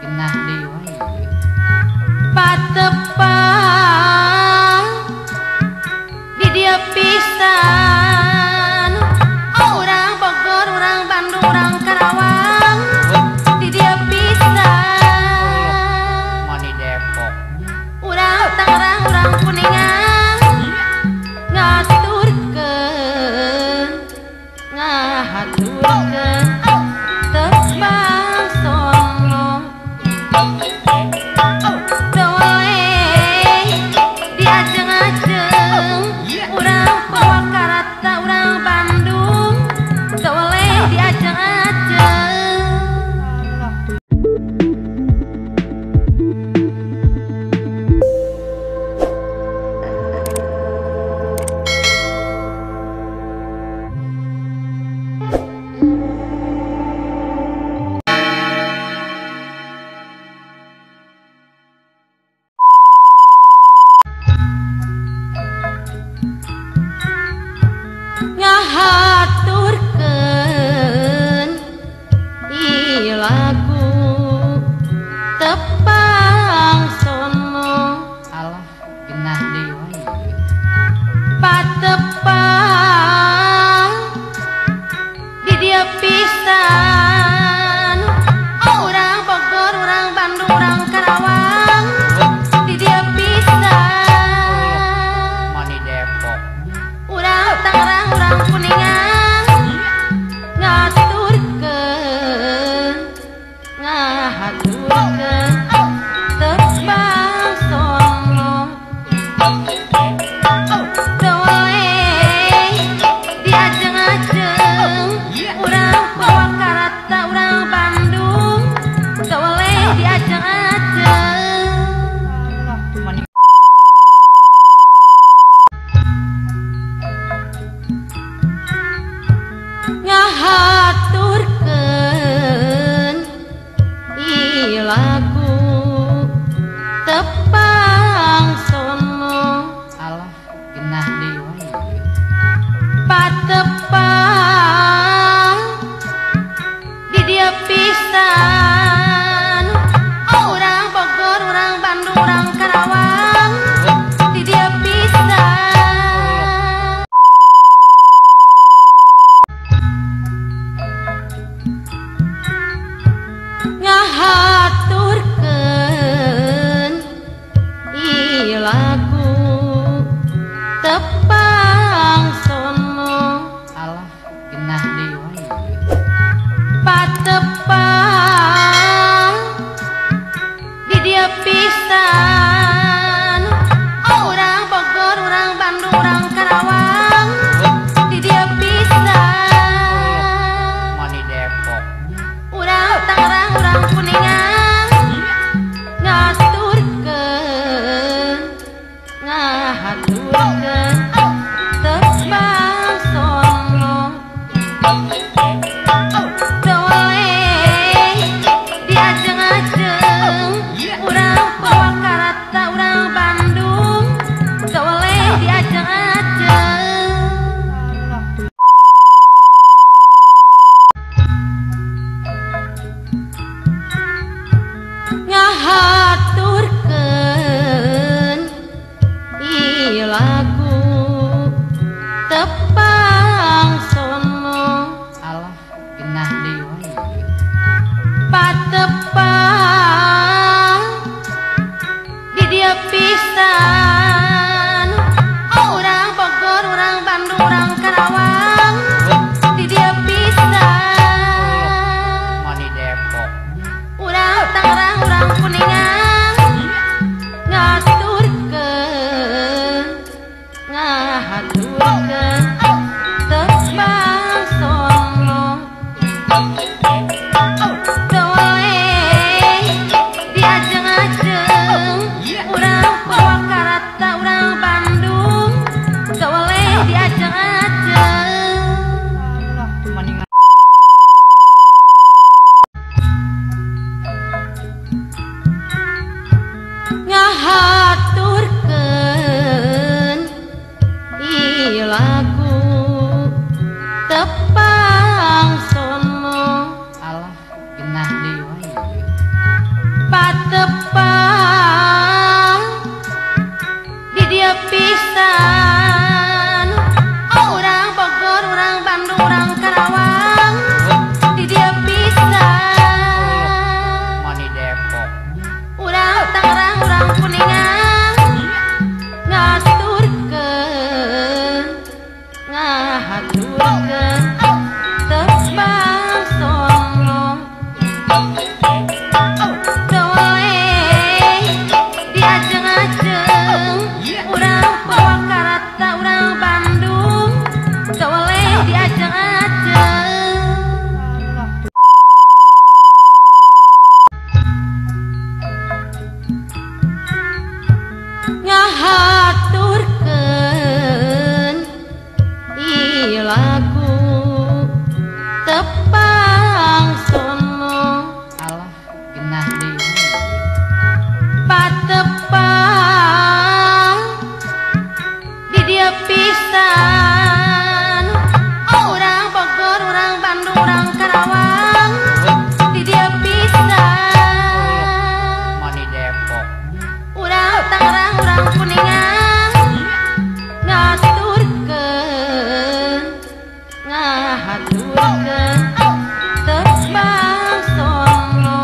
Genah deui wae. Patepang di dieu pisan. Urang Bogor, urang Bandung, urang Karawang di dieu pisan. Mani Depok. Urang Tangerang, urang Kuningan ngaturkeun ngahaturkeun tepang sono. Teu diajeng-ajeng urang Purwakarta, urang Bandung teu diajeng-ajeng. Ngahaturkeun ieu lagu tepang sono. Alah, genah deui wae. Patepang di dieu pisan. Urang Bogor, urang Bandung, urang Karawang di dieu pisan. Mani Depok. Urang Tangerang, urang Kuningan ngaturkeun ngahaturkeun tepang sono. Teu diajeng-ajeng urang Purwakarta, urang Bandung teu diajeng-ajeng. Mani Ngahaturkeun ieu lagu tepang sono. Alah, genah deui wae. Patepang di dieu pisan. Urang Bogor, urang Bandung, urang Karawang di dieu pisan. Ngahaturkeun ieu lagu tepang sono. Alah, genah deui wae. Patepang di dieu pisan. Urang Bogor, urang Bandung, urang Karawang di dieu pisan. Mani Depok. Urang Tangerang, urang Kuningan ngaturkeun ngahaturkeun tepang sono. Teu diajeng-ajeng urang Purwakarta, urang Bandung teu diajeng-ajeng. Ngahaturkeun ieu lagu tepang sono. Alah, genah deui wae. Patepang di dieu pisan. Urang Bogor, urang Bandung, urang Karawang di dieu pisan. Mani Depok. Urang Tangerang, urang Kuningan Patepang di dia pisan. Urang Bogor, urang Bandung, urang Karawang di dia pisan. Mani Depok. Urang Tangerang, urang Kuningan ngaturkeun, ngahaturkeun tembang sono. Teu diajeng-ajeng urang Purwakarta, urang Bandung teu diajeng-ajeng. Ngahaturkeun ieu lagu tepang sono. Alah genah deui wae. Patepang di dia pisan. Urang Bogor, urang Bandung, urang Karawang di dia pisan. Mani Depok. Urang Tangerang, urang Kuningan ngaturkeun, ngahaturkeun tembang sono.